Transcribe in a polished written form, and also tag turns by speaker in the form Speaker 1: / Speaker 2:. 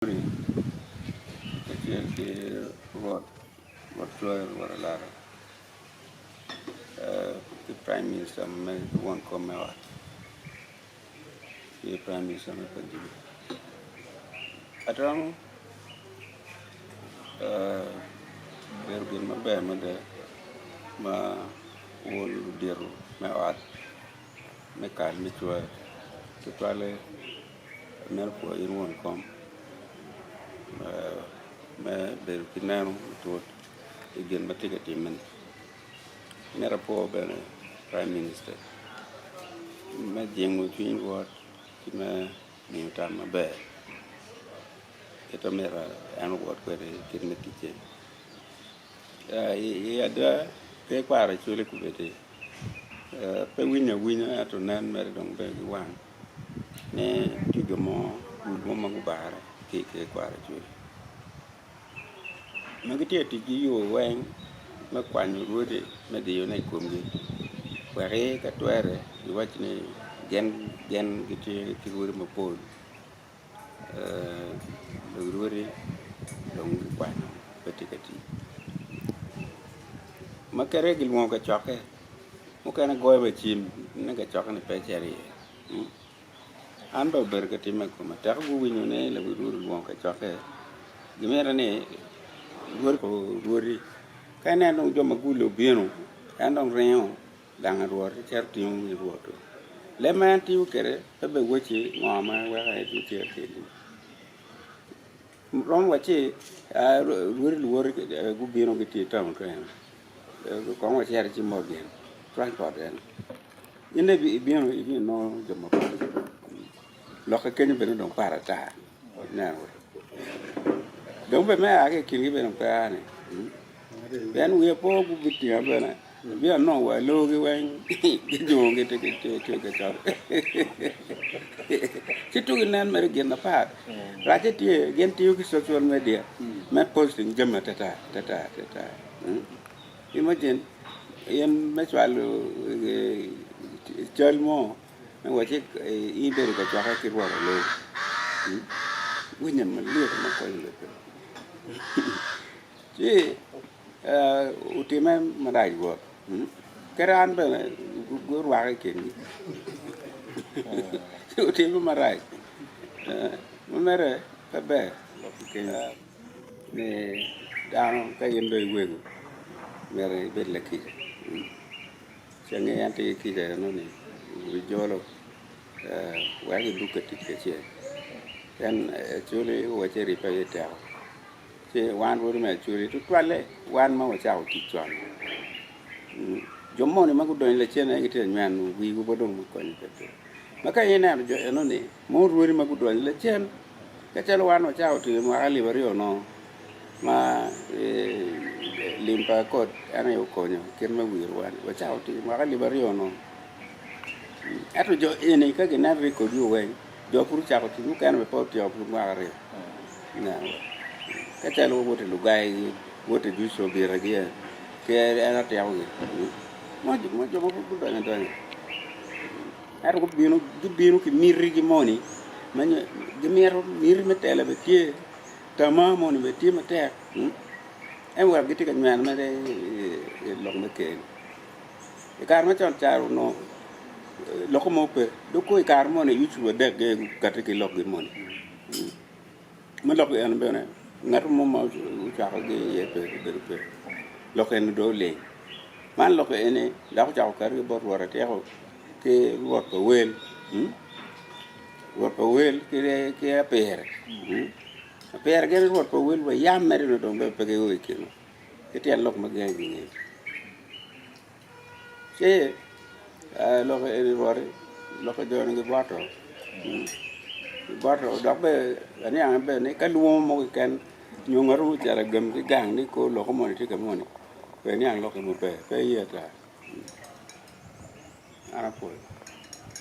Speaker 1: Kacel ki rwot cware rwot alara ki prime minister ma won kom me ot ki prime minister me Pajule aromo bedo gin maber mada ma wun ludito me ot me kal me cware tutwalle Amito pwoyo in won kom me bedo ki neno matut i gin ma tye ka timme-ni. Amito apwo bene Prime Minister me jingo cwiny rwot ki me miyo tam maber kit ma myero en owot kwede i kit me ticce. I ada tekwaro Acholi kobedi pe winyo awinya ento nen mere dong bedo ki wang. ni tye jo mo dul mo ma gubare ki i tekwaro Acholi ma gitye ka tic ki yo weng me kwanyo rwodi me diyone i komgi wek ka twere giwac ni gin gitye ki rwodi mapol rwodi dong gikwanyo pe tye ka tic ma kadi gilwongo kacokke Mukene goyo wa cim ni kacokke ni pe ecito iye. An bene obedo ka timme i koma teke guwinyo ni lawi rwodi olwongo kacokke gimito ni rwodi ka ineno dong jo ma gule obino en dong ringo gang rwot cito tingo wi rwot leb ma en tiyo kwede pe bene wacci ngo ma weko en tye kedi romo wacci rwodi luwoti gubino gitye i taun kany. Kong wacito ci mot gin transport en in dong ibino inongo jo mapol lokke kenyo bene dong pat ata ineno dong bene me a ki i kingi bene pe a ni pien wiya po gubitinga bene abino anongo wa alogi weng gijungo gitye ka cot ci tugi nen mere gin mapat racce tye gin tiyo ki social media me posting jami atata atata atata. Imagine in me cwalo cal mo me wacci in ibedo ka cokke ki rwot aloo winyo malyet ma konyo lobo ci otime marac rwot kadi an bene gurwaka i kingi ci otime marac ma mere pe ber. Ni dano ka in dong iwego myero ibed lakica ci ange en tye ki kica enoni obijolo wek gidug ka tic kacel pien Acholi owacci eribbe aye teko ci wan rwodi me Acholi tutwalle wan ma wacako tic con jo moni ma gudonyo lacen aye gitye ka nyweno wigi wa dong me konyo pe ma ka in ineno jo enoni Mono rwodi ma gudonyo lacen ka calo wan wacako tiyo i mwaka alip aryo onongo ma lim pa akot en aye okonyo kit me wiro wan wacako tiyo i mwaka alip aryo onongo ento jo eni ka gineno rekod gi weng jo pud ocako tic mukene bene pe otyeko pud mwaka aryo ka calo wot i lugai gi wot i Joshua obita gi ki en atyeko gi mo jo ma pud gudonyo adonya. Ento gubino gibino ki mitigi moni ma nyo gimito miti me tela bene tye tama moni bene tye matek ento wek gitye ka nyweno mere i lok me ker-ni. I kare macon ca onongo lokke mo pe dong kong i kare moni Yucepu adek-ki gukati ki lokgi moni. Me lok eni bene ngat mo ma ocwakogi iye pe obedo pe lok eni dong oling man lok eni dok ocako kati bot Rwot atyeko ki Rwot pa wel Rwot pa wel ki apire apire gin Rwot pa wel wa yam mere onongo dong bene pe gio i kine ki tyen lok ma gin gingeyo. Ci lok eni rwot-ti lok pa jo-ni gibwoto gibwoto dok bene aniang bene ni ka lwongo mo keken nyo ngat mo ocito agam ki gang ni kor lok moni tye ka moni pe iniang lokke maber pe iye ata an apwoyo.